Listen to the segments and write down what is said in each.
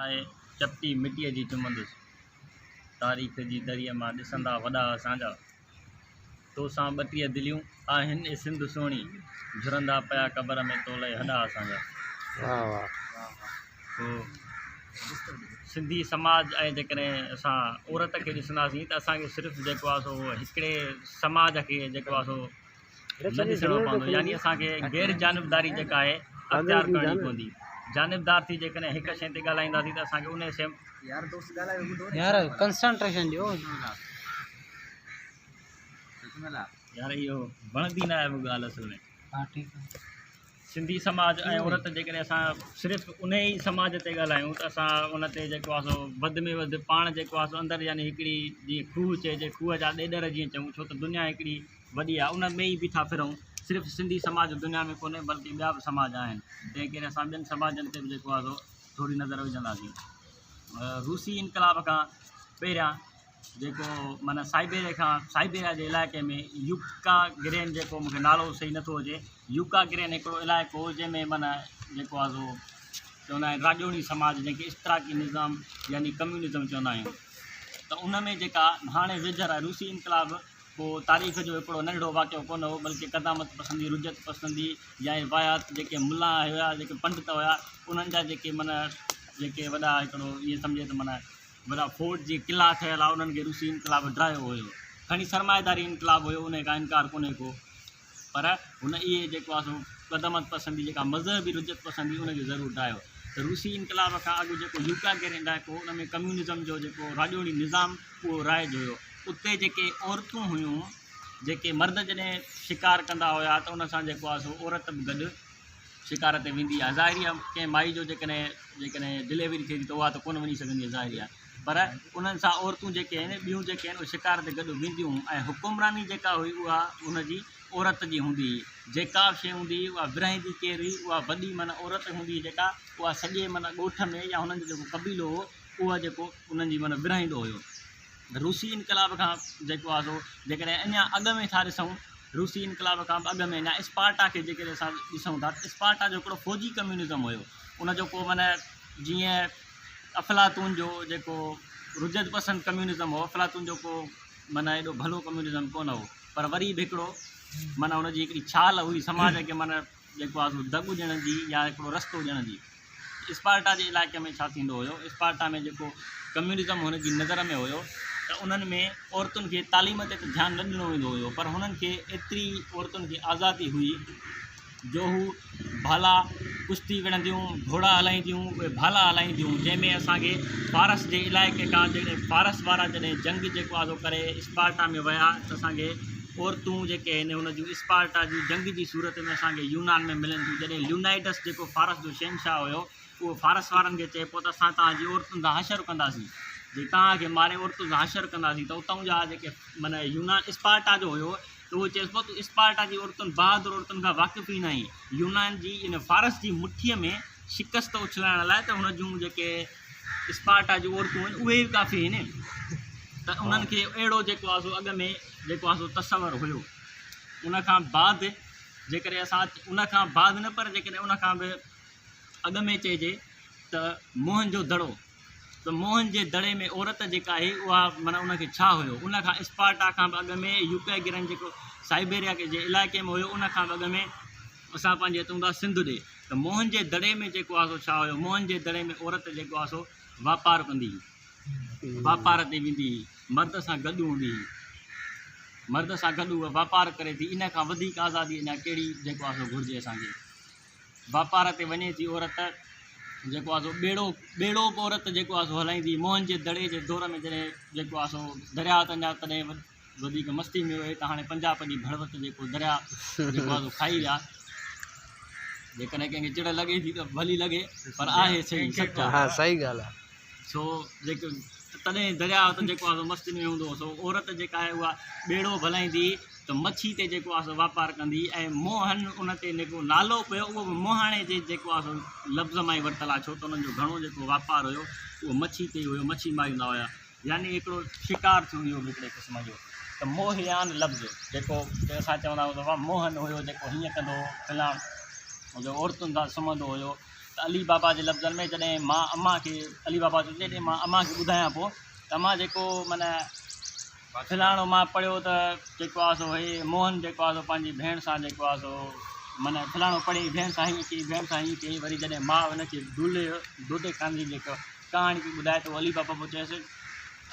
آء چپٽي مٽيء جي چمندس. تاريخ جي دريء مان ڏسندا وڏا اسان جا. توسان 32 دليون آهن اي سنڌ سهڻي. جهرندا پيا قبر ۾ تولئي هڏا اسان جا. واھ واھ. سو سنڌي سماج ۽ جيڪڏهن اسان عورت کي ڏسنداسين ته اسان کي صرف جيڪو آهي سو هڪڙي سماج کي جيڪو آهي سو نه ڏسڻو پوندو يعني اسان کي غير جانبداري جيڪا آهي اختيار ڪرڻي پوندي. جانبدار ٿي جيڪڏهن هڪ شيء تي ڳالهائينداسين ته اسان کي ان شيء يار ڪنسنٽريشن ڏيو. يار اهو وڻندي نه آهي ڳالهه اصل ۾. ها ٺيڪ آهي. سنڌي سماج ۽ عورت جيڪڏهن اسان صرف ان ئي سماج تي ڳالهايون ته اسان ان تي جيڪو آهي سو وڌ ۾ وڌ پاڻ جيڪو آهي سو اندر يعني هڪڙي جيئن کوهه چئجي کوهه جا ڏيڏر جيئن چئون ڇو ته دنيا هڪڙي وڏي آهي ان ۾ ئي بيٺا ڦرون صرف سنڌي سماج دنيا ۾ ڪونهي بلڪه ٻيا به سماج آهن تنهن ڪري اسان ٻين سماجن تي به جيڪو آهي سو ٿوري نظر وجهنداسين روسي انقلاب کان پهريان جيڪو معنيٰ سائبيريا کان سائبيريا جي علائقي ۾ يوڪا گرين جيڪو مونکي نالو صحيح نٿو اچي يوڪا گرين هڪڙو علائقو هو جنهن ۾ معنيٰ جيڪو آهي سو چوندا آهن راڄوڻي سماج جنهن کي اشتراڪي نظام يعني ڪميونزم چوندا آهيون ته ان ۾ جيڪا هاڻي ويجهر آهي روسي انقلاب ڪو تاريخ جو هڪڙو ننڍڙو واقعو ڪونه هو بلڪه قدامت پسندي رجعت پسندي يا روايات جيڪي ملا هيا جيڪي پنڊت هيا انهن جا جيڪي معنيٰ جيڪي وڏا هڪڙو ائين سمجهي ته معنيٰ وڏا فورٽ جيئن قلعا ٺهيل هئا انهن کي روسي انقلاب ڊاهيو هيو. کڻي سرمائيداري انقلاب هيو انهي کان انڪار ڪونهي ڪو پر هن اهي جيڪو آهي سو قدامت پسندي جيڪا مذهبي رجعت پسندي ان کي ضرور ڊاهيو ته روسي انقلاب کان اڳ جيڪو يوڪا گرين علائقو هو ان ۾ ڪميونزم جو جيڪو راڄوڻي نظام اهو رائج هيو اتي جيڪي عورتون هيون جيڪي مرد جڏهن شڪار ڪندا هيا ته ان سان جيڪو آهي سو عورت به گڏ شڪار تي ويندي آهي ظاهري آهي ڪنهن مائي جو جيڪڏهن جيڪڏهن ڊليوري ٿئي ٿي ته اها ته ڪونه وڃي سگهندي آهي ظاهري آهي پر انهن سان عورتون جيڪي آهن ٻيون جيڪي آهن اهي شڪار تي گڏ وينديون هيون ۽ حڪمراني جيڪا هئي اها ان جي عورت جي هوندي هئي جيڪا به شيء هوندي هئي اها ورهائيندي ڪير هئي اها وڏي معنيٰ عورت هوندي هئي جيڪا اها سڄي معنيٰ ڳوٺ ۾ يا هنن جو جيڪو قبيلو هو اهو جيڪو انهن جي معنيٰ ورهائيندو هيو روسي انقلاب کان جيڪو آهي سو جيڪڏهن اڃا اڳ ۾ ٿا ڏسون روسي انقلاب کان به اڳ ۾ اڃا اسپارٽا کي جيڪڏهن اسان ڏسون ٿا ته اسپارٽا جو هڪڙو فوجي ڪميونزم هيو ان جو ڪو معنيٰ جيئن افلاطون جو جيڪو رجعت پسند ڪميونزم هو افلاطون جو ڪو معنيٰ ايڏو ڀلو ڪميونزم ڪونه هو پر وري به هڪڙو معنيٰ ان جي هڪڙي ڇال هئي سماج کي معنيٰ جيڪو آهي سو دڳ ڏيڻ جي يا هڪڙو رستو ڏيڻ جي اسپارٽا جي علائقي ۾ ڇا ٿيندو هيو؟ اسپارٽا ۾ جيڪو ڪميونزم هن جي نظر ۾ هيو ته انهن ۾ عورتن کي تعليم تي ته ڌيان نه ڏنو ويندو هيو پر هنن کي ايتري عورتن کي آزادي هئي جو هو ڀالا ڪشتي وڙهنديون گهوڙا هلائينديون اهي ڀالا هلائينديون جنهن ۾ اسانکي فارس جي علائقي کان جڏهن فارس وارا جڏهن جنگ جيڪو آهي سو ڪري اسپارٽا ۾ ويا ته اسانکي عورتون جيڪي آهن ان جون اسپارٽا جون جنگ جي صورت ۾ اسان کي يونان ۾ ملن ٿيون جڏهن ليونائيڊس جيڪو فارس جو شهنشاهه هيو اهو فارس وارن کي چئي پيو ته اسان توهان جي عورتن سان حشر ڪنداسين جي توهان کي ماري عورتن سان حشر ڪنداسين ته اتان جا جيڪي معنيٰ يونان اسپارٽا جو هيو ته اهو چيس پيو تون اسپارٽا جي عورتن بهادر عورتن کان واقف ئي نه آهين يونان جي ان فارس جي مٺيء ۾ شڪست اڇلائڻ لاء ته هن جون جيڪي اسپارٽا جون عورتون آهن اهي به ڪافي آهن ته انهن کي اهڙو جيڪو آهي سو اڳ ۾ جيڪو آهي سو تصور هيو ان کان بعد جيڪڏهن اسان ان کان بعد نه پر جيڪڏهن ان کان به اڳ ۾ چئجي ته موهن جو دڙو ته موهن جي دڙي ۾ عورت جيڪا آهي اها معنيٰ ان کي ڇا هيو ان کان اسپارٽا کان به اڳ ۾ يوڪيگرن جيڪو سائبيريا جي علائقي ۾ هيو ان کان به اڳ ۾ اسان پنهنجي اچون ٿا سنڌ ڏي ته موهن جي دڙي ۾ جيڪو آهي سو ڇا هيو موهن جي دڙي ۾ عورت جيڪو آهي سو واپار ڪندي هئي واپار تي ويندي هئي مرد سان گڏ هوندي هئي مرد سان گڏ هوء واپار ڪري ٿي ان کان وڌيڪ آزادي اڃا ڪهڙي جيڪو آهي سو گهرجي اسان کي واپار تي وڃي ٿي عورت جيڪو آهي سو ٻيڙو ٻيڙو به عورت جيڪو آهي سو هلائيندي هئي موهن جي دڙي جي دور ۾ جڏهن جيڪو آهي سو درياء ته اڃا تڏهن وڌيڪ مستي ۾ هئي ته هاڻي پنجاب جي ڀڙوت جيڪو درياء جيڪو آهي سو کائي ويا. جيڪڏهن ڪنهن کي چڙ لڳي ٿي ته ڀلي لڳي پر آهي صحيح سچ آهي. ها صحيح ڳالهه آهي. سو جيڪو تڏهن درياء ته جيڪو آهي سو مستين ۾ هوندو هو سو عورت جيڪا آهي اها ٻيڙو به هلائيندي ته مڇي تي جيڪو آهي سو واپار ڪندي ۽ موهن ان تي جيڪو نالو پيو اهو به موهاڻي جي جيڪو آهي سو لفظ مان ئي ورتل آهي ڇو ته انهن جو گهڻو جيڪو واپار هيو اهو مڇي تي ئي هيو مڇي ماريندا هيا. يعني هڪڙو شڪار ٿيو اهو به هڪڙي قسم جو ته موهيان لفظ جيڪو اسان چوندا آهيون ته موهن هيو جيڪو هيئن ڪندو هو فلاڻ جو عورتن سان سمهندو هيو ته علي بابا جي لفظن ۾ جڏهن مان امان کي علي بابا چيو جڏهن مان امان کي ٻڌايان پيو ته امان جيڪو معنيٰ فلاڻو مان پڙهيو ته جيڪو آهي سو هي موهن جيڪو آهي سو پنهنجي ڀيڻ سان جيڪو آهي سو معنيٰ فلاڻو پڙهي ڀيڻ سان هيئن ڪيئي ڀيڻ سان هيئن ڪيئي وري جڏهن ماء هن کي دولي دودي خان جي جيڪا ڪهاڻي پئي ٻڌائي ته علي بابا پوء چيس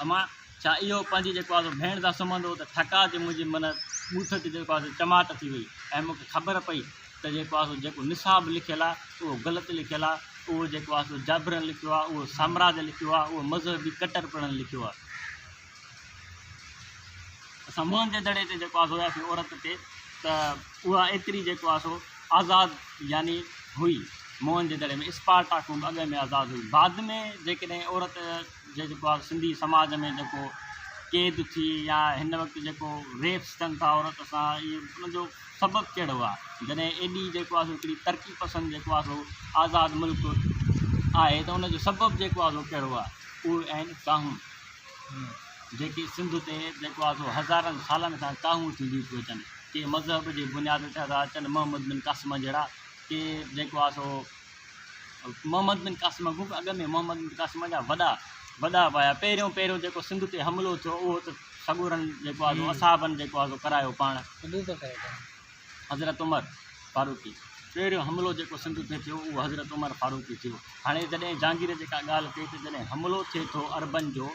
امان ڇا اهو پنهنجي جيڪو آهي سو ڀيڻ سان سمهندو ته ٺڪاء تي منهنجي معنيٰ ٻوٿ تي جيڪو آهي سو چماٽ ٿي وئي ۽ مون کي خبر پئي ته جيڪو آهي سو جيڪو نصاب لکيل آهي اهو غلط لکيل آهي اهو جيڪو آهي سو جابرن لکيو آهي اهو سامراج لکيو آهي اهو مذهبي ڪٽرپڻن لکيو آهي. اسان موهن جي دڙي تي جيڪو آهي سو وياسين عورت تي ته اها ايتري جيڪو آهي سو آزاد يعني هئي موهن جي دڙي ۾ اسپارٽا کان به اڳ ۾ آزاد هئي بعد ۾ جيڪڏهن عورت جي جيڪو آهي سنڌي سماج ۾ جيڪو قيد ٿي يا هن وقت جيڪو ريپس ٿين ٿا عورت سان اهي ان جو سبب ڪهڙو آهي جڏهن ايڏي جيڪو آهي سو هڪڙي ترقي پسند جيڪو آهي سو آزاد ملڪ آهي ته ان جو سبب جيڪو آهي سو ڪهڙو آهي اهي آهن ڪاهون جيڪي سنڌ تي جيڪو آهي سو هزارن سالن کان ڪاهون ٿينديون پيون اچن ڪي مذهب جي بنياد تي ٿا اچن محمد بن قاسم جهڙا ڪي جيڪو آهي سو محمد بن قاسم کان به اڳ ۾ محمد بن قاسم جا وڏا وڏا به آيا پهريون پهريون جيڪو سنڌ تي حملو ٿيو اهو ته سڳورن جيڪو آهي سو اصحابن جيڪو آهي سو ڪرايو پاڻ حضرت عمر فاروقي پهريون حملو جيڪو سنڌ تي ٿيو اهو حضرت عمر فاروقي ٿيو هاڻي جڏهن جهانگير جيڪا ڳالهه ڪئي ته جڏهن حملو ٿئي ٿو عربن جو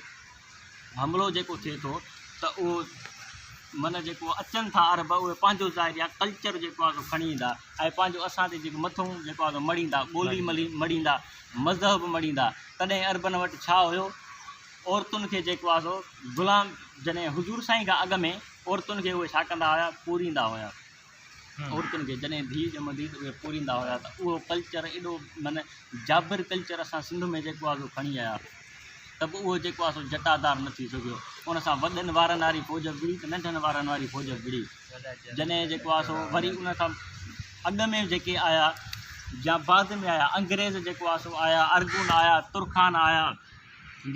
حملو جيڪو ٿئي ٿو ته اهو معنيٰ جيڪو اچن ٿا عرب اهي پنهنجو ظاهر يا ڪلچر جيڪو آهي سو کڻي ايندا ۽ پنهنجو اسان تي جيڪو مٿو جيڪو آهي سو مڙهيندا ٻولي مڙهيندا مذهب مڙهيندا تڏهن عربن وٽ ڇا هيو عورتن کي جيڪو آهي سو غلام جڏهن حضور سائين کان اڳ ۾ عورتن کي اهي ڇا ڪندا هيا پوريندا هيا عورتن کي جڏهن ڌيء ڄمندي ته اهي پوريندا هيا ته اهو ڪلچر ايڏو معنيٰ جابر ڪلچر اسان سنڌ ۾ جيڪو آهي سو کڻي آيا ته به اهو جيڪو آهي سو جٽادار نه ٿي سگهيو. ان سان وڏن وارن واري فوج به وڙهي ته ننڍن وارن واري فوج به وڙهي. جڏهن جيڪو آهي سو وري ان کان اڳ ۾ جيڪي آيا يا بعد ۾ آيا انگريز جيڪو آهي سو آيا ارغون آيا ترخان آيا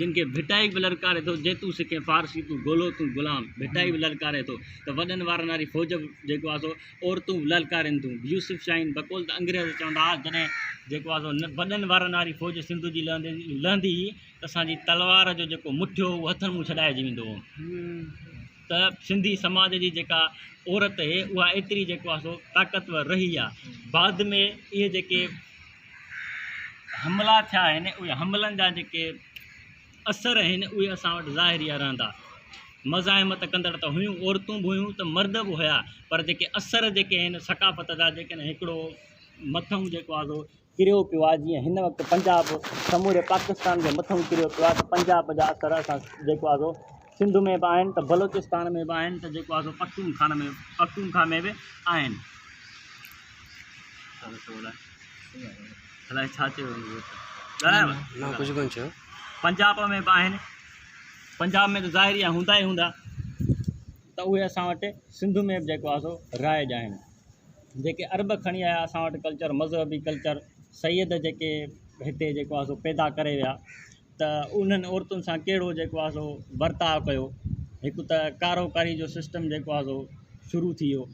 جن کي ڀٽائي به للڪاري ٿو جي تون سکين فارسي تون گولو تون غلام ڀٽائي به للڪاري ٿو ته وڏن وارن واري فوج به جيڪو آهي سو عورتون به للڪارين ٿيون. يوسف شاهين بقول ته انگريز چوندا ها جڏهن جيڪو آهي سو وڏن وارن واري فوج سنڌ جي لهندي هئي ته اسان جي تلوار جو جيڪو مٺ هو اهو هٿن مون ڇڏائجي ويندو هو ته سنڌي سماج جي جيڪا عورت هي اها ايتري جيڪو آهي سو طاقتور رهي آهي بعد ۾ اهي جيڪي حملا ٿيا آهن اهي حملن جا جيڪي اثر آهن اهي اسان وٽ ظاهر ئي رهندا. مزاحمت ڪندڙ ته هيون، عورتون به هيون ته مرد به هيا پر جيڪي اثر جيڪي آهن ثقافت جا جيڪڏهن هڪڙو مٿئون جيڪو آهي سو ڪريو پيو آهي جيئن هن وقت پنجاب سموري پاڪستان جي مٿئون ڪريو پيو آهي ته پنجاب جا اثر اسان جيڪو آهي سو سنڌ ۾ به آهن ته بلوچستان ۾ به آهن ته جيڪو آهي سو پختونخوا ۾ به آهن. الائي ڇا چيو ڳالهايو نه ڪجهه ڪونه چيو. پنجاب ۾ به آهن پنجاب ۾ ته ظاهري آهي هوندا ئي هوندا ته اهي اسان وٽ سنڌ ۾ به جيڪو آهي سو رائج آهن جيڪي عرب کڻي آيا اسان وٽ ڪلچر مذهبي ڪلچر سيد جيڪي هتي جيڪو آهي سو پيدا ڪري ويا ته انهن عورتن سان ڪهڙو جيڪو آهي سو برتاء ڪيو هڪ ته ڪارو ڪاري جو سسٽم جيڪو آهي سو شروع ٿي ويو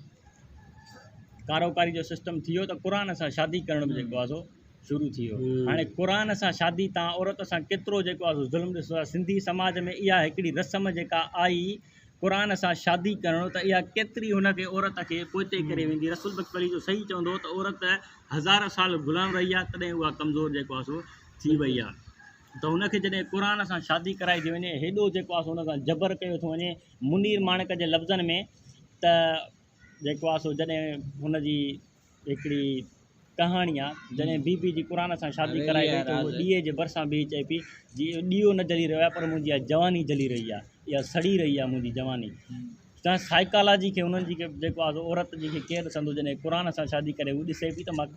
ڪارو ڪاري جو سسٽم ٿي ويو ته قرآن سان شادي ڪرڻ به جيڪو آهي سو شروع ٿي ويو هاڻي قرآن سان شادي تان عورت سان ڪيترو جيڪو آهي سو ظلم ڏسو ٿا سنڌي سماج ۾ اها هڪڙي رسم جيڪا آئي قرآن سان شادي ڪرڻ ته اها ڪيتري هن کي عورت کي پوئتي ڪري ويندي رسول بخش پليجو صحيح چوندو هو ته عورت هزار سال غلام رهي آهي تڏهن اها ڪمزور جيڪو آهي سو ٿي وئي آهي ته هن کي جڏهن قرآن سان شادي ڪرائي ٿي وڃي هيڏو جيڪو آهي سو هن سان جبر ڪيو ٿو وڃي منير ماڻڪ جي لفظن ۾ ته جيڪو آهي سو جڏهن هن جي هڪڙي ڪهاڻي آ جڏهن بي بي جي قرآن سان شادي ڪرائي وئي ته هوء ڏيئي جي ڀرسان بيهي چئي پئي جي اهو ڏيئو نه جلي رهيو آهي پر منهنجي اها جواني جلي رهي آهي اها سڙي رهي آهي منهنجي جواني ته سائيڪالاجي کي انهن جي جيڪو آهي سو عورت جي کي ڪير ڏسندو جڏهن قرآن سان شادي ڪري هو ڏسي پئي ته مان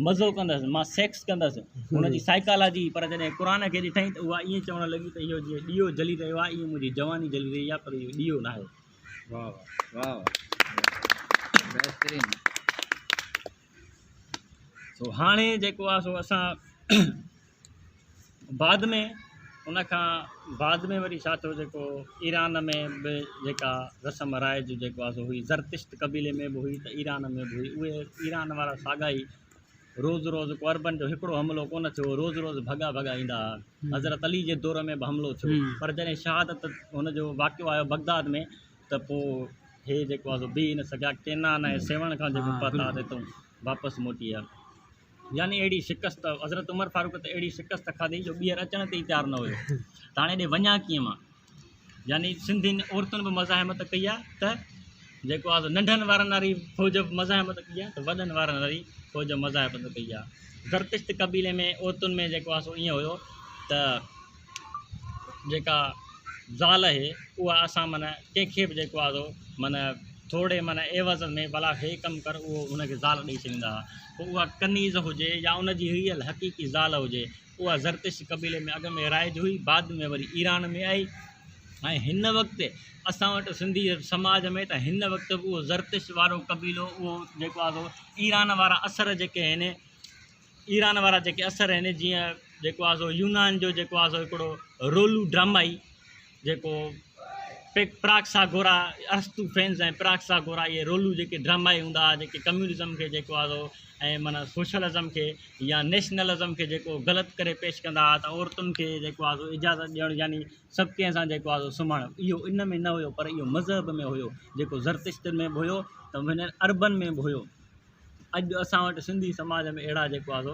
مزو ڪندس مان سيڪس ڪندس هن جي سائيڪالاجي پر جڏهن قرآن کي ڏٺائين ته اها ائين چوڻ لڳي ته اهو جيئن ڏيئو جلي رهيو آهي ائين منهنجي جواني جلي رهي آهي پر اهو ڏيئو ناهي. واھ واھ واھ بهترين. سو هاڻي جيڪو آهي سو اسان بعد ۾ ان کان بعد ۾ وري ڇا ٿيو جيڪو ايران ۾ به جيڪا رسم رائج جيڪو آهي سو هئي زرتشت قبيلي ۾ به هئي ته ايران ۾ به هئي اهي ايران وارا ساڳا ئي روز روز ڪو عربن جو هڪڙو حملو ڪونه ٿيو هو، روز روز ڀڳا ڀڳا ايندا ها. حضرت علي جي دور ۾ به حملو ٿيو، پر جڏهن شهادت هن جو واقعو آيو بغداد ۾ ته پوء هي جيڪو آهي سو بيهي نه سگهيا، ڪينان ۽ سيوهڻ کان جيڪو پهتا ته اتان واپس موٽي آيا. يعني اهڙي شڪست حضرت عمر فاروق ته اهڙي شڪست کاڌي جو ٻيهر اچڻ تي ئي تيار نه هيو ته هاڻي هيڏي وڃان ڪيئن مان. يعني سنڌين عورتن به مزاحمت ڪئي آهي ته جيڪو آهي سو ننڍن وارن واري فوج به مزاحمت ڪئي آهي ته وڏن وارن واري فوج مزاحمت ڪئي آهي. زرتشت قبيلي ۾ عورتن ۾ جيڪو آهي سو ائين هيو ته جيڪا زال اهي اها اسان معنيٰ ڪنهن کي به جيڪو آهي سو معنيٰ ٿورڙي معنيٰ عيوض ۾ ڀلا هي ڪم ڪر اهو ان کي زال ڏئي ڇڏيندا هئا پوء اها ڪنيز هجي يا ان جي ريئل حقيقي زال هجي اها زرتشت قبيلي ۾ اڳ ۾ رائج هئي، بعد ۾ وري ايران ۾ آئي ۽ هن وقت اسان وٽ سنڌي سماج ۾ ته هن وقت به اهو زرتشت وارو قبيلو اهو جيڪو آهي سو ايران وارا اثر جيڪي آهن ايران وارا جيڪي اثر آهن جيئن جيڪو آهي سو يونان جو جيڪو آهي سو هڪڙو رولو ڊرامائي جيڪو پراڪساگورا ارسطوفينز ۽ پراڪساگورا اهي رولو جيڪي ڊرامائي هوندا هئا جيڪي ڪميونزم کي جيڪو آهي سو ۽ معنيٰ سوشلزم کي يا نيشنلزم کي جيڪو غلط ڪري پيش ڪندا هئا ته عورتن کي جيڪو آهي سو اجازت ڏيڻ يعني سڀ ڪنهن سان جيڪو آهي سو سمهڻ اهو ان ۾ نه هيو پر اهو مذهب ۾ هيو جيڪو زرتشت ۾ به هيو ته هن عربن ۾ به هيو اڄ اسان وٽ سنڌي سماج ۾ اهڙا جيڪو آهي سو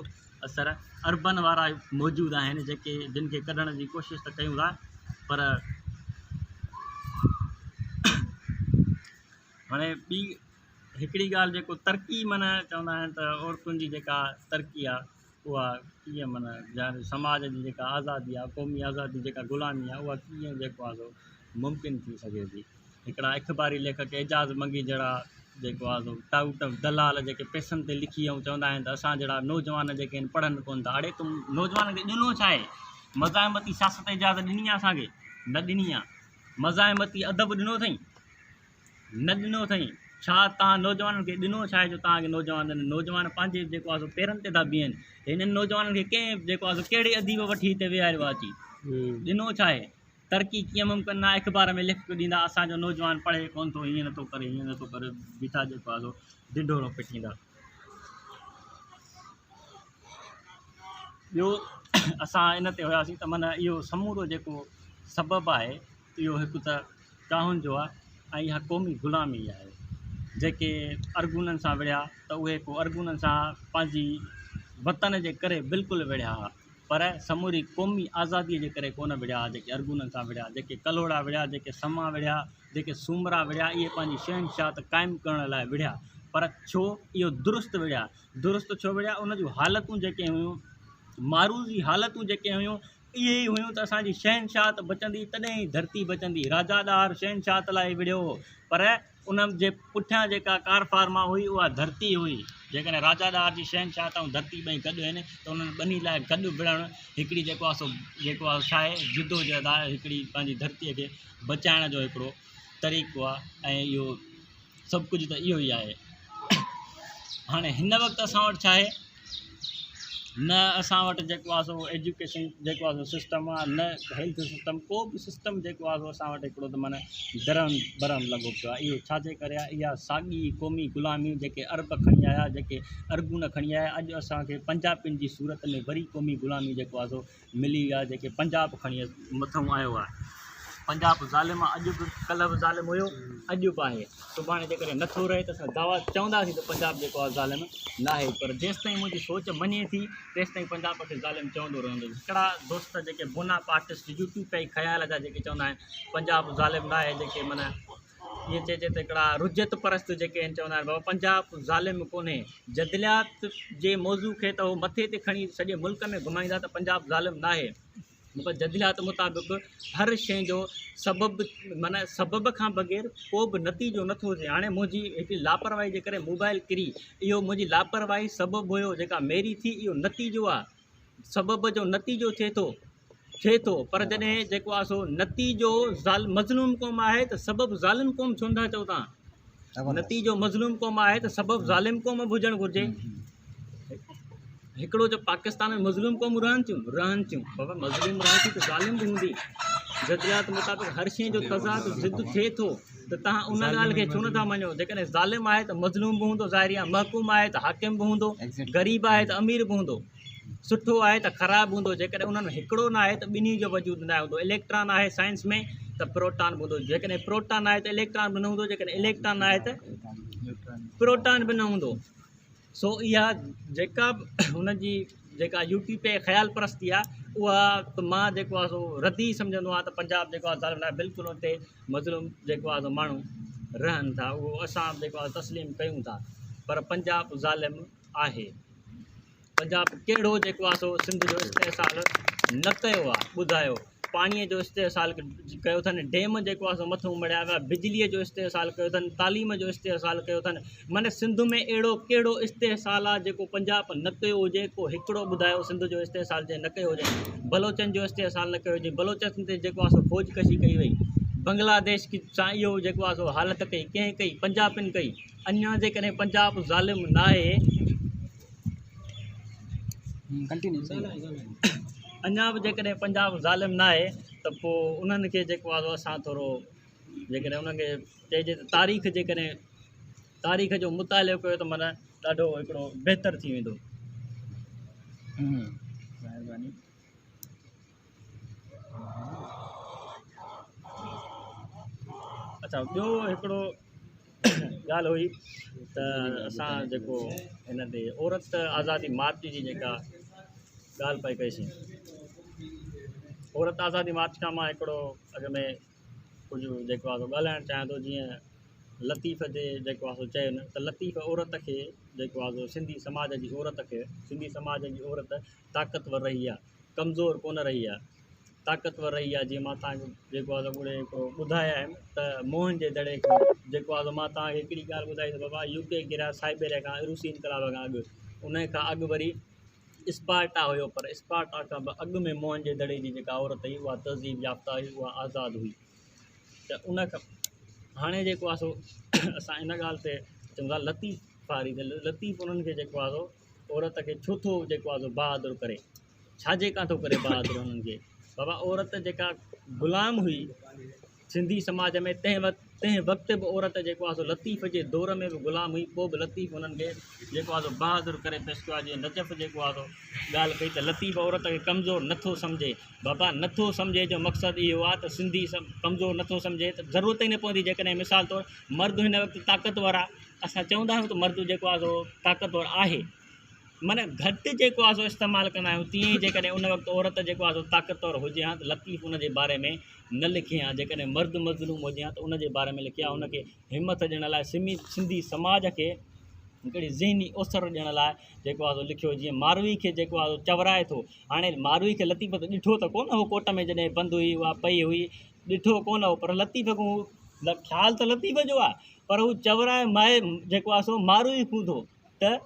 اثر عربن وارا موجود آهن جيڪي جن کي ڪڍڻ جي ڪوشش ته ڪيون ٿا پر هاڻي ٻي هڪڙي ڳالهه جيڪو ترقي معنيٰ چوندا آهن ته عورتن جي جيڪا ترقي آهي اها ڪيئن معنيٰ سماج جي جيڪا آزادي آهي قومي آزادي جيڪا غلامي آهي اها ڪيئن جيڪو آهي سو ممڪن ٿي سگهي ٿي. هڪڙا اخباري ليکڪ اعجاز منگي جهڙا جيڪو آهي سو ٽائوٽ دلال جيڪي پئسن تي لکي ۽ چوندا آهن ته اسان جهڙا نوجوان جيڪي آهن پڙهن ڪونه ٿا. اڙي تون نوجوانن کي ڏنو ڇا آهي؟ مزاحمتي سياست اجازت ڏني آهي اسان کي؟ نه ڏني آهي. مزاحمتي ادب ڏنو اٿئي؟ نه ڏنو اٿئي. ڇا توهان نوجوانن کي ڏنو ڇا آهي جو توهان کي نوجوان ڏن؟ نوجوان پنهنجي جيڪو آهي سو پيرن تي ٿا بيهن. هنن نوجوانن کي ڪنهن جيڪو آهي سو ڪهڙي اديب وٺي هتي ويهاريو آهي اچي؟ ڏنو ڇا آهي؟ ترقي ڪيئن ممڪن ناهي اخبار ۾ لک پيو ڏيندا اسان جو نوجوان پڙهي ڪونه ٿو هيئن نٿو ڪري هيئن نٿو ڪري بيٺا جيڪو آهي سو ڍنڍورو پٽيندا. ٻيو اسان ان تي هياسين ته معنيٰ اهو سمورو جيڪو سبب آهي اهو هڪ ته ڪاهن جو آهي ۽ اها قومي غلامي آهي جيڪي ارغونن سان وڙهيا ته اهي ڪو ارغونن سان پنهنجي وطن جي ڪري بلڪل وڙهيا ها پر سموري قومي آزاديء جي ڪري ڪونه وڙهيا ها جيڪي ارغونن سان وڙهيا جيڪي ڪلهوڙا وڙهيا جيڪي سما وڙهيا جيڪي سومرا وڙهيا اهي پنهنجي شهنشاهت قائم ڪرڻ لاء وڙهيا پر ڇو اهو درست وڙهيا درست ڇو وڙهيا ان جون حالتون جيڪي هيون معروضي حالتون جيڪي هيون اهي ئي هيون ته اسان جي شهنشاهت بچندي تڏهن ئي ڌرتي بچندي. راجا ڏاهر شهنشاهت لاء وڙهيو هو پر ان جي پٺيان جيڪا ڪارفرما هئي اها ڌرتي هئي. جيڪڏهن راجا ڏاهر جي شهنشاهت ۽ ڌرتي ٻئي گڏ آهن ته انهن ٻنهي لاء گڏ وڙهڻ هڪڙي جيڪو آهي سو جيڪو آهي ڇا آهي جدوجهد آهي هڪڙي پنهنجي ڌرتيء کي بچائڻ جو هڪڙو طريقو آهي ۽ اهو سڀ ڪجهه ته اهو ئي آهي. هاڻي هن وقت اسان وٽ ڇا آهي نه اسان وٽ جيڪو آهي سو ايجوڪيشن جيڪو آهي سو سسٽم آهي نه هيلٿ سسٽم ڪو به سسٽم جيڪو آهي سو اسان وٽ هڪڙو ته معنيٰ درهم برهم لڳو پيو آهي اهو ڇا جي ڪري آهي اها ساڳي قومي غلامي جيڪي عرب کڻي آيا جيڪي ارغون کڻي آيا اڄ اسانکي پنجابين جي صورت ۾ وري قومي غلامي جيڪو آهي سو ملي ويا جيڪي پنجاب کڻي مٿئون آيو آهي. پنجاب ظالم آهي اڄ به ڪلهه به ظالم هيو اڄ به آهي سڀاڻي جيڪڏهن نٿو رهي ته اسان دعويٰ چونداسين ته پنجاب جيڪو آهي ظالم ناهي پر جيستائين منهنجي سوچ مڃي ٿي تيستائين پنجاب کي ظالم چوندو رهندس هڪڙا دوست جيڪي بونا پارٽسٽ يوٽيوب خيال جا جيڪي چوندا آهن پنجاب ظالم ناهي جيڪي معنيٰ ائين چئجي ته هڪڙا رجعت پرست جيڪي آهن چوندا آهن بابا پنجاب ظالم ڪونهي جدليات جي موضوع کي ته هو مٿي تي کڻي سڄي ملڪ ۾ گهمائيندا ته پنجاب ظالم ناهي مطلب جدليات مطابق هر شيء جو سبب معنيٰ سبب کان بغير ڪو به نتيجو نٿو ٿئي هاڻي منهنجي هڪڙي لاپرواهي جي ڪري موبائل ڪري اهو منهنجي لاپرواهي سبب هيو جيڪا ميري ٿي اهو نتيجو آهي سبب جو نتيجو ٿئي ٿو ٿئي ٿو پر جڏهن جيڪو آهي سو نتيجو مظلوم قوم آهي ته سبب ظالم قوم ڇو نٿا چئو تان نتيجو مظلوم قوم آهي ته سبب ظالم قوم به هجڻ گهرجي هڪڙو جو پاڪستان ۾ مظلوم قومون رهن ٿيون رهن ٿيون بابا مظلوم رهي ٿي ته ظالم به هوندي جدليات مطابق هر شيء جو تضاد ضد ٿئي ٿو ته توهان ان ڳالهه کي ڇو نٿا مڃو؟ جيڪڏهن ظالم آهي ته مظلوم به هوندو، ظاهري آهي، محڪوم آهي ته حاڪم به هوندو، غريب آهي ته امير به هوندو، سٺو آهي ته خراب به هوندو. جيڪڏهن انهن ۾ هڪڙو نه آهي ته ٻنهي جو وجود نه هوندو. اليڪٽران آهي سائنس ۾ ته پروٽان به هوندو، جيڪڏهن پروٽان آهي ته اليڪٽران به نه هوندو، جيڪڏهن اليڪٽران نه آهي ته پروٽان به نه هوندو. سو اها جيڪا به هن جي جيڪا يوٽيوب تي خيال پرستي آهي اها ته مان جيڪو آهي سو ردي سمجهندو آهيان ته پنجاب جيڪو آهي ظالم ناهي، بلڪل اتي مظلوم جيڪو آهي سو ماڻهو رهن ٿا، اهو اسان جيڪو آهي تسليم ڪيون ٿا، پر پنجاب ظالم آهي. پنجاب ڪهڙو جيڪو آهي سو سنڌ جو استحصال نه ڪيو آهي ٻڌايو؟ پاڻيء جو استحصال ڪيو اٿن، ڊيم جيڪو آهي سو مٿو مڙهيا ويا، بجليء جو استحصال ڪيو اٿن، تعليم جو استحصال ڪيو اٿن، معنيٰ سنڌ ۾ اهڙو ڪهڙو استحصال آهي جيڪو پنجاب نه ڪيو هجي؟ ڪو هڪڙو ٻڌايو سنڌ جو استحصال جنهن نه ڪيو هجي؟ بلوچن جو استحصال نه ڪيو هجي، بلوچن تي جيڪو آهي سو فوج ڪشي ڪئي وئي، بنگلاديش سان اهو جيڪو آهي سو حالت ڪئي، ڪنهن ڪئي؟ پنجابين ڪئي. اڃا جيڪڏهن پنجاب ظالم ناهي، اڃا به جيڪڏهن پنجاب ظالم ناهي ته پوء انهن کي جيڪو آهي سو اسان ٿورو جيڪڏهن انهن کي چئجي ته تاريخ جيڪڏهن تاريخ جو مطالعو ڪيو ته معنيٰ ڏاڍو هڪڙو بهتر ٿي ويندو. مهرباني. اڇا ٻيو هڪڙو ڳالهه هئي ته اسان جيڪو هن تي عورت آزادي مارچ جي جيڪا ڳالهه پئي ڪئيسين، عورت آزادي مارچ کان مان هڪڙو اڳ ۾ ڪجهه جيڪو آهي سو ڳالهائڻ چاهيان ٿو. جيئن لطيف جي جيڪو آهي سو چيو نه ته لطيف عورت کي جيڪو آهي سو سنڌي سماج جي عورت کي، سنڌي سماج جي عورت طاقتور رهي آهي، ڪمزور ڪونه رهي آهي، طاقتور رهي آهي. جيئن مان توهان کي جيڪو آهي سو اڳوڻي هڪڙو ٻڌايا آهن ته موهن جي دڙي کان جيڪو آهي سو مان توهان کي هڪڙي ڳالهه ٻڌائي ته بابا يو ڪي ڪيرا سائبيريا کان روسي انقلاب کان اڳ، ان کان اڳ وري اسپارٽا هيو، پر اسپارٽا کان به اڳ ۾ موهن جي دڙي جي جيڪا عورت هئي اها تهذيب يافته هئي، اها آزاد هئي. ته ان کان هاڻي جيڪو آهي سو اسان ان ڳالهه تي چون ٿا لطيف واري ته لطيف انهن کي جيڪو آهي سو عورت کي ڇو ٿو جيڪو آهي سو بهادر ڪري، ڇا جي ڪان ٿو ڪري بهادر انهن کي؟ بابا عورت جيڪا غلام هئي سنڌي سماج ۾ تنهن وقت، تنهن وقت به عورت جيڪو آهي سو لطيف جي دور ۾ به غلام هئي، پوء به لطيف انهن کي جيڪو آهي سو بهادر ڪري پيش ڪيو آهي. جيئن نجف جيڪو آهي سو ڳالهه ڪئي ته لطيف عورت کي ڪمزور نٿو سمجهي. بابا نٿو سمجهي جو مقصد اهو آهي ته سنڌي ڪمزور نٿو سمجهي ته ضرورت ئي نه پوندي. جيڪڏهن مثال طور مرد هن وقت طاقتور آهي، اسان چوندا آهيون ته مرد جيڪو آهي سو طاقتور آهي، معنيٰ گهٽ جيڪو آهي سو استعمال ڪندا آهيون. تيئن ئي جيڪڏهن ان وقت عورت جيڪو آهي سو طاقتور هجي ها ته لطيف ان جي باري ۾ نه لکي ها، جيڪڏهن مرد مظلوم هجي ها ته ان جي باري ۾ لکي ها. ان کي همٿ ڏيڻ لاء سنڌي سماج کي هڪڙي ذهني اوسر ڏيڻ لاء جيڪو آهي سو لکيو. جيئن ماروي کي جيڪو آهي سو چورائي ٿو، هاڻي ماروي کي لطيف ته ڏٺو ته ڪونه هو، ڪوٽ ۾ جڏهن بند هئي اها پئي هئي، ڏٺو ڪونه هو، پر لطيف کان خيال ته لطيف جو آهي، پر هو چورائي مائي جيڪو آهي سو ماروي کان ٿو ته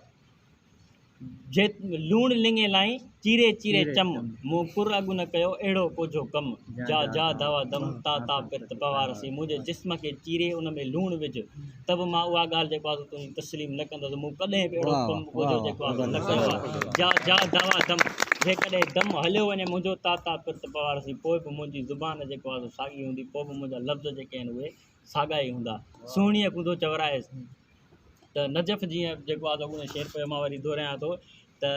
جي لوڻ لڱي لائين، چيري چيري چم، مون ڪر اڳ نه ڪيو، اهڙو ڪوجهو ڪم، جا جا دوا دم، تا تا پرت پوارسي، منهنجي جسم کي چيري ان ۾ لوڻ وجهه، ته به مان اها ڳالهه جيڪو آهي سو تنهنجي تسليم نه ڪندس، مون ڪڏهن به اهڙو ڪم ڪوجهو جيڪو آهي سو نه ڪيو آهي، جا جا دوا دم، جيڪڏهن دم هليو وڃي منهنجو، تا تا پرت پوارسي، پوء به منهنجي زبان جيڪو آهي سو ساڳي هوندي، پوء به منهنجا لفظ جيڪي آهن اهي ساڳا ئي هوندا. سهڻيء ڪوندو چورائيس ته نجف جيئن جيڪو آهي سو اڳوڻو شعر پيو مان وري دهرايان ٿو ته.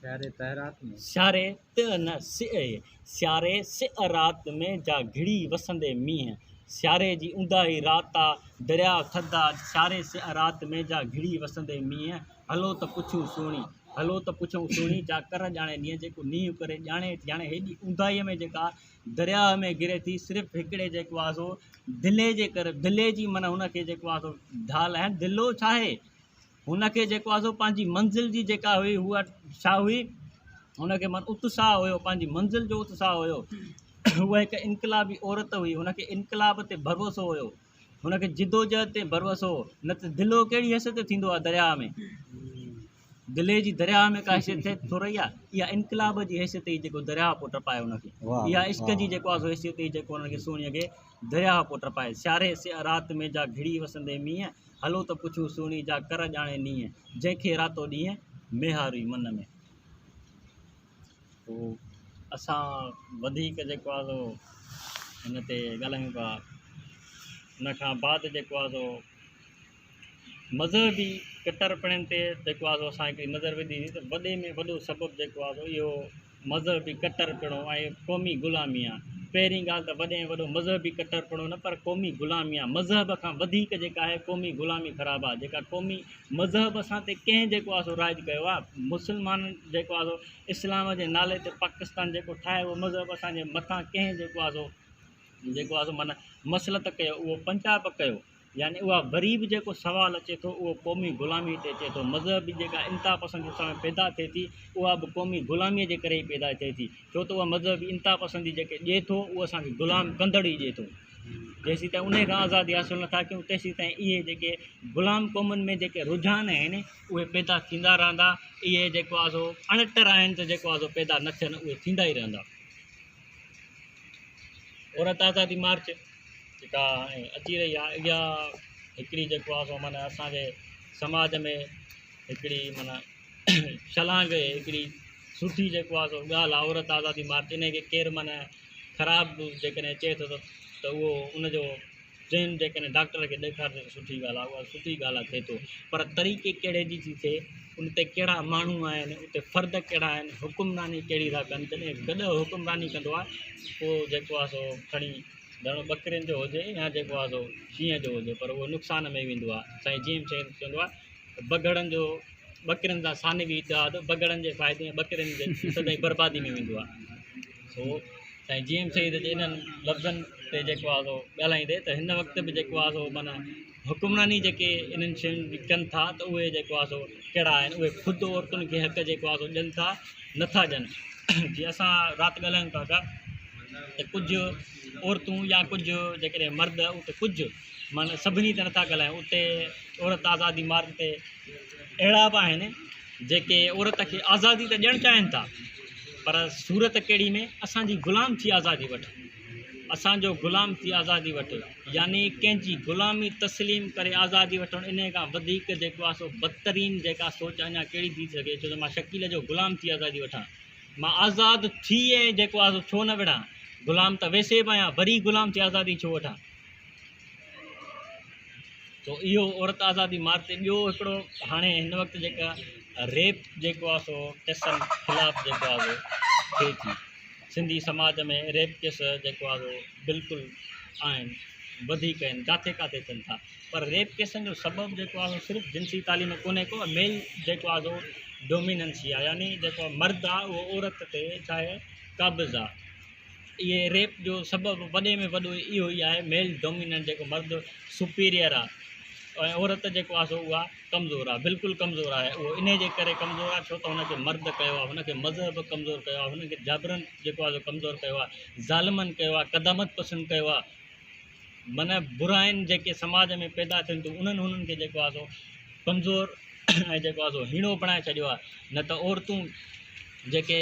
سياري تهه رات ۾. سياري تهه نه سيء، سياري سيء رات ۾ جا گهڙي وسندي مينهن، سياري جي اونداهي رات آ، درياء ٿڌ آ، سياري سيء رات ۾ جا گهڙي وسندي مينهن، هلو ته پڇون سهڻي، هلو ته پڇون سهڻي، جا ڪر ڄاڻي ڏينهن، جيڪو نينهن ڪري ڄاڻي، ڄاڻي هيڏي اونداهيء ۾ جيڪا درياهه ۾ گري ٿي، صرف هڪڙي جيڪو آهي سو دلي جي ڪري، دلي جي معنيٰ هن کي جيڪو آهي سو ڍال آهي، دلو ڇا آهي؟ هن کي جيڪو آهي سو پنهنجي منزل جي جيڪا هئي اها ڇا هئي؟ هن کي معنيٰ اتساهه هيو، پنهنجي منزل جو اتساهه هيو. هوء هڪ انقلابي عورت هئي، هن کي انقلاب تي ڀروسو هيو، هن کي جدوجهد تي ڀروسو هو، نه ته دلو ڪهڙي حيثيت تي ٿيندو آهي درياهه ۾؟ دلي جي درياهه ۾ ڪا حيثيت ٿئي ٿورئي آهي، اها انقلاب جي حيثيت هئي جيڪو درياهه پوء ٽپائي هن کي، اها عشق جي جيڪو آهي سو حيثيت هئي جيڪو هن کي سهڻيء کي درياهه پوء ٽپائي. سياري سيء رات ۾ جا گهڙي وسندي مينهن، هلو ته پڇون سهڻي جا ڪر ڄاڻي نينهن، جنهن کي راتو ڏينهن ميهاري من ۾. پوء اسان وڌيڪ جيڪو آهي سو هن تي ڳالهايون پيا. ان کان بعد جيڪو آهي سو مذهبي ڪٽرپڻين تي جيڪو آهي سو اسان هڪڙي نظر وڌي ته وڏي ۾ وڏو سبب جيڪو آهي سو اهو مذهبي ڪٽرپڻو ۽ قومي غلامي آهي. پهرين ڳالهه ته وڏي ۾ وڏو مذهبي ڪٽرپڻو نه پر قومي غلامي آهي. مذهب کان وڌيڪ جيڪا آهي قومي غلامي خراب آهي. جيڪا قومي مذهب اسان تي ڪنهن جيڪو آهي سو رائج ڪيو آهي. مسلمانن جيڪو آهي سو اسلام جي نالي تي پاڪستان جيڪو ٺاهيو اهو مذهب اسان جي مٿان ڪنهن جيڪو آهي سو جيڪو آهي سو معنيٰ مسلط ڪيو اهو پنجاب ڪيو. يعني اها وري به جيڪو سوال اچي ٿو اهو قومي غلامي تي اچي ٿو. مذهبي جيڪا انتها پسندي اسان ۾ پيدا ٿئي ٿي اها به قومي غلاميء جي ڪري ئي پيدا ٿئي ٿي ڇو ته اها مذهبي انتها پسندي جيڪي ڏئي ٿو اهو اسان کي غلام ڪندڙ ئي ڏئي ٿو. جيسين تائين انهيء کان آزادي حاصل نٿا ڪيون تيسين تائين اهي جيڪي غلام قومن ۾ جيڪي رجحان آهن اهي پيدا ٿيندا رهندا. اهي جيڪو آهي سو اڻٽر آهن ته جيڪو آهي سو پيدا نه ٿين اهي ٿيندا ئي رهندا. عورت آزادي مارچ جيڪا هاڻي اچي رهي آهي اها هڪڙي جيڪو آهي سو معنيٰ اسانجي سماج ۾ هڪڙي معنيٰ ڇلانگ هڪڙي سٺي جيڪو آهي سو ڳالهه آهي عورت آزادي مارچ ان کي ڪير معنيٰ خراب جيڪڏهن چئي ٿو ته اهو ان جو ذهن جيڪڏهن ڊاڪٽر کي ڏيکارجي ته سٺي ڳالهه آهي اها سٺي ڳالهه آهي ٿئي ٿو پر طريقي ڪهڙي جي ٿي ٿئي ان تي ڪهڙا ماڻهو آهن اتي فرد ڪهڙا آهن حڪمراني ڪهڙي ٿا ڪن جڏهن گڏهه حڪمراني ڪندو آهي پوء جيڪو آهي سو کڻي ڌڻو ٻڪرين جو هجي يا جيڪو آهي سو شينهن جو هجي پر اهو نقصان ۾ ويندو آهي. سائين جي ايم سيد چوندو آهي ته بگهڙن جو ٻڪرين سان ثانوي اتحاد بگهڙن جي فائدي ۽ ٻڪرين جي سدائين بربادي ۾ ويندو آهي. سو سائين جي ايم سيد جي انهن لفظن تي جيڪو آهي سو ڳالهائيندي ته هن وقت به جيڪو آهي سو معنيٰ حڪمراني جيڪي انهن شين جي ڪن ٿا ته اهي جيڪو آهي سو ڪهڙا آهن اهي خود عورتن کي حق جيڪو آهي سو ڏين ٿا نٿا ڏين جيئن اسان رات ڳالهايون ٿا پيا ته ڪجهه عورتون يا ڪجهه جيڪڏهن مرد اتي ڪجهه معنيٰ سڀني تي نٿا ڳالهايون اتي عورت آزادي مارچ تي اهڙا به آهن جيڪي عورت کي آزادي ته ڏيڻ چاهين ٿا پر صورت ڪهڙي ۾ اسانجي غلام ٿي آزادي وٺ اسانجو غلام ٿي آزادي وٺ يعني ڪنهن جي غلامي تسليم ڪري آزادي وٺڻ انهي کان وڌيڪ جيڪو آهي سو بدترين جيڪا سوچ اڃا ڪهڙي ٿي سگهي ڇو ته مان شڪيل جو غلام ٿي آزادي وٺان مان آزاد ٿي ۽ جيڪو آهي سو ڇو نه وڙهان غلام ته ويسي به آهيان وري غلام ٿي آزادي ڇو وٺان سو اهو عورت آزادي مارچ تي ٻيو هڪڙو هاڻي هن وقت جيڪا ريپ جيڪو آهي سو ڪيسن خلاف جيڪو آهي سو ٿئي ٿي سنڌي سماج ۾ ريپ ڪيس جيڪو آهي سو بلڪل آهن وڌيڪ آهن جاٿي ڪاٿي ٿين ٿا پر ريپ ڪيسن جو سبب جيڪو آهي سو صرف جنسي تعليم ڪونهي ڪو ميل جيڪو آهي سو ڊوميننسي آهي يعني جيڪو مرد آهي اهو عورت تي ڇا آهي قابض آهي اهي ريپ جو سبب وڏي ۾ وڏو اهو ئي آهي ميل ڊوميننٽ جيڪو مرد سپيريئر آهي ۽ عورت جيڪو آهي سو اها ڪمزور آهي بلڪل ڪمزور آهي اهو انهي جي ڪري ڪمزور آهي ڇو ته هن کي مرد ڪيو آهي هن کي مذهب ڪمزور ڪيو آهي هن کي جابرن جيڪو آهي سو ڪمزور ڪيو آهي ظالمن ڪيو آهي قدامت پسند ڪيو آهي معنيٰ براين جيڪي سماج ۾ پيدا ٿين ٿيون انهن هنن کي جيڪو آهي سو ڪمزور ۽ جيڪو آهي سو هيڻو بڻائي ڇڏيو آهي نه ته عورتون جيڪي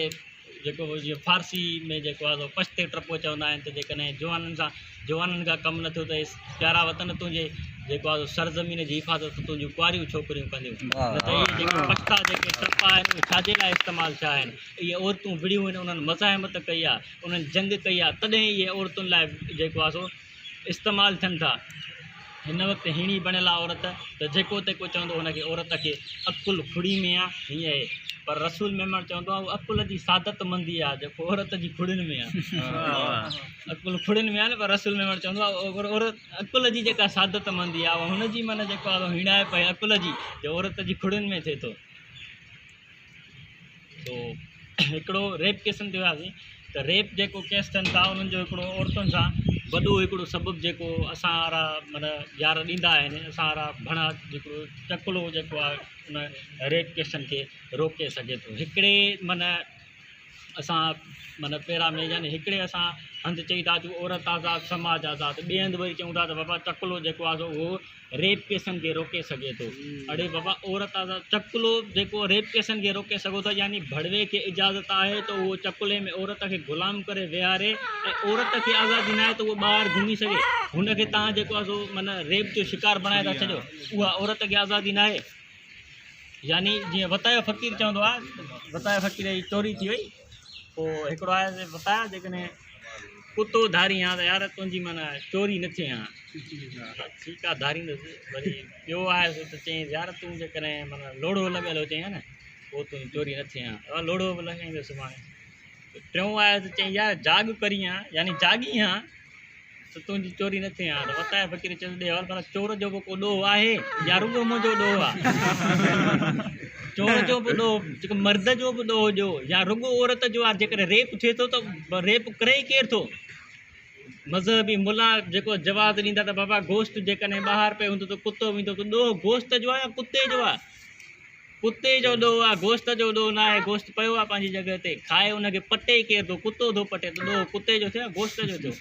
جيڪو جيئن فارسي ۾ جيڪو آهي سو پشتي ٽپو چوندا آهن ته جيڪڏهن جوانن سان جوانن کان ڪم نه ٿيو ته اي پيارا وطن تنهنجي جيڪو آهي سو سرزمين جي حفاظت تنهنجون ڪنواريون ڇوڪريون ڪنديون نه ته اهي جيڪي پشتا جيڪي ٽپا آهن اهي ڇا جي لاء استعمال ٿيا آهن اهي عورتون وڙهيون آهن انهن مزاحمت ڪئي آهي انهن جنگ ڪئي آهي تڏهن اهي عورتن لاء جيڪو آهي سو استعمال ٿين ٿا. هن وقت هيڻي بڻيل آ عورت ته جيڪو تيڪو چوندو هن کي عورت کي عقل کڙي ۾ آ هيئن اهي پر رسول ميمڻ چوندو آ اهو عقل جي سعادت مندي آ جيڪو عورت جي کڙين ۾ آ عقل کڙين ۾ آ نه پر رسول ميمڻ چوندو آ عورت عقل جي جيڪا سعادت مندي آ اها هن جي معنيٰ جيڪو آ هيڻائپ آهي عقل جي جو عورت جي کڙين ۾ ٿئي ٿو. سو هڪڙو ريپ ڪيسن تي وياسين ته ريپ جيڪو ڪيس ٿين ٿا انهن جو هڪڙو عورتن سان وڏو هڪڙو سبب جيڪو اسان وارا معنيٰ يار ڏيندا آهن اسان وارا گهڻا جيڪو چڪلو جيڪو آهي ان ريپ ڪيسن کي روڪي سگهي ٿو هڪڙي معنيٰ اسان معنيٰ پيرا ۾ يعني هڪڙي اسان هنڌ چئي ٿا اچون عورت آزاد سماج آزاد ٻئي هنڌ وري چئون ٿا ته بابا چڪلو جيڪو آهي سو اهو ريپ ڪيسن کي روڪي سگهي ٿو. اڙي بابا عورت آزاد چڪلو جيڪو ريپ ڪيسن کي روڪي سگهو ٿا يعني ڀڙوي کي اجازت آهي ته اهو چڪلي ۾ عورت کي غلام ڪري ويهاري ۽ عورت کي آزادي ناهي ته اهو ٻاهر گهمي سگهي هن کي تان جيڪو آهي سو معنيٰ ريپ جو شڪار بڻائي ٿا ڇڏيو اها عورت کي آزادي ناهي يعني جيئن وتايو فقير چوندو آهي وتايو فقير جي چوري ٿي وئي پوء هڪڙو آيس وتايا جيڪڏهن ڪتو ڌارين ها ته يار تنهنجي معنيٰ چوري نه ٿئي ها. ٺيڪ آ ڌاريندس. وري ٻيو آيس ته چيائينس يار تون جيڪڏهن معنيٰ لوڙهو لڳل هجين ها نه پوء تنهنجي چوري نه ٿئي ها. لوڙهو به لڳائيندس سڀاڻي. ٽيون آيس ته چيائين يار جاڳ ڪرين ها يعني جاڳين ها ته تنهنجي چوري نه ٿئي ها. ته وتائي فقير چيس ڏي حوال ڀلا چور جو به ڪو ڏوهه آهي يا رڳو منهنجو ڏوهه آ؟ چور جو به ڏوهه جيڪو مرد جو به ڏوهه ڏيو يا رڳو عورت جو آ؟ جيڪڏهن ريپ ٿئي ٿو ته ريپ ڪري ڪير ٿو؟ مذهبي ملا جيڪو جواز ڏيندا ته بابا گوشت جيڪڏهن ٻاهر پيو هوندو ته ڪتو ويندو ته ڏوهه گوشت جو آ يا ڪتي جو آ؟ ڪتي جو ڏوهه آ گوشت جو ڏوهه نه آهي. گوشت پيو آ پنهنجي جڳهه تي، کائي ان کي پٽي ڪير ٿو؟ ڪتو ٿو پٽي ته ڏوهه ڪتي جو ٿيو يا گوشت جو ٿيو؟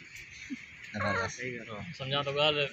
سمجهان ٿو ڳالهه.